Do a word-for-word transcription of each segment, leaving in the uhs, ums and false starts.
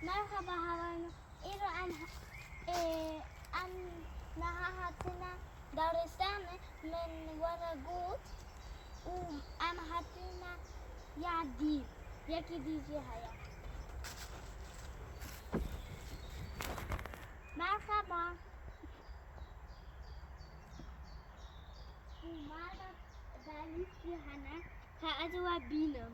Merhaba hevalno. Îro em, e, em niha hatine daristanê, min we re got û em hatine ya dî. Yekî dî jî heye. Merhaba. Û mala belî jî hene. Ka ez we bînim.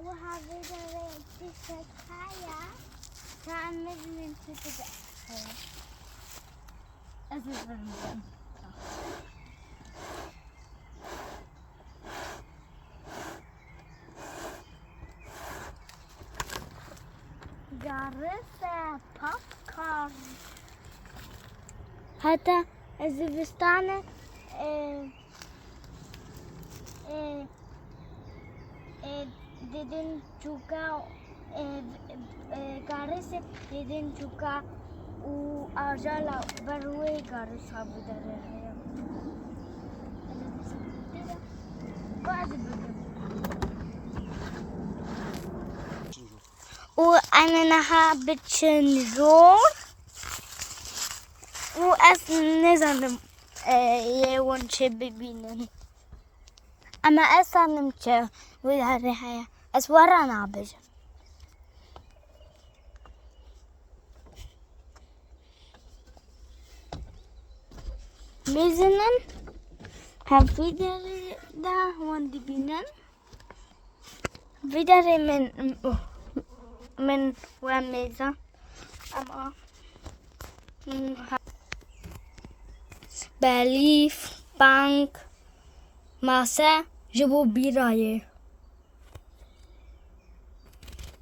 Wiha vê derê tiştek heye. Ka em mizmên çi dibe. Ez ê birim. Garise, popcorn. Heta zivistanê, e, e, e, didin çûka, e, e, garise didin çûka û ajala ber wê garisa bû derê heye. Bazı bölüm. Û em ê niha biçin jor. Û ez nizanim, e, yê hûn çi bibînin. Ama ez zanim çi wê derê heye. Ez we re nabêjim. Mêzinin hevî derê de hûn dibînin. Vî derê min, min we mêza. Ama, belîf, bank, mase ji bo bîrayê.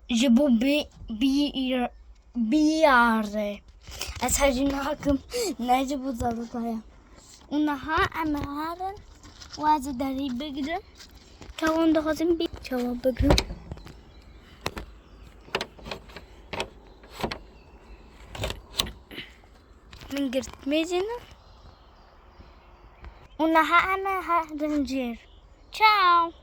Ji bo bî-, bî-, bîyarê. Ez hejî nakim, ne ji bo zazakaya. Û niha em herin, waze derî bigirin. Çawan dixwazim bî, çawa bigirin. Min girt mêzine. Û niha em herin jêr. Çaw.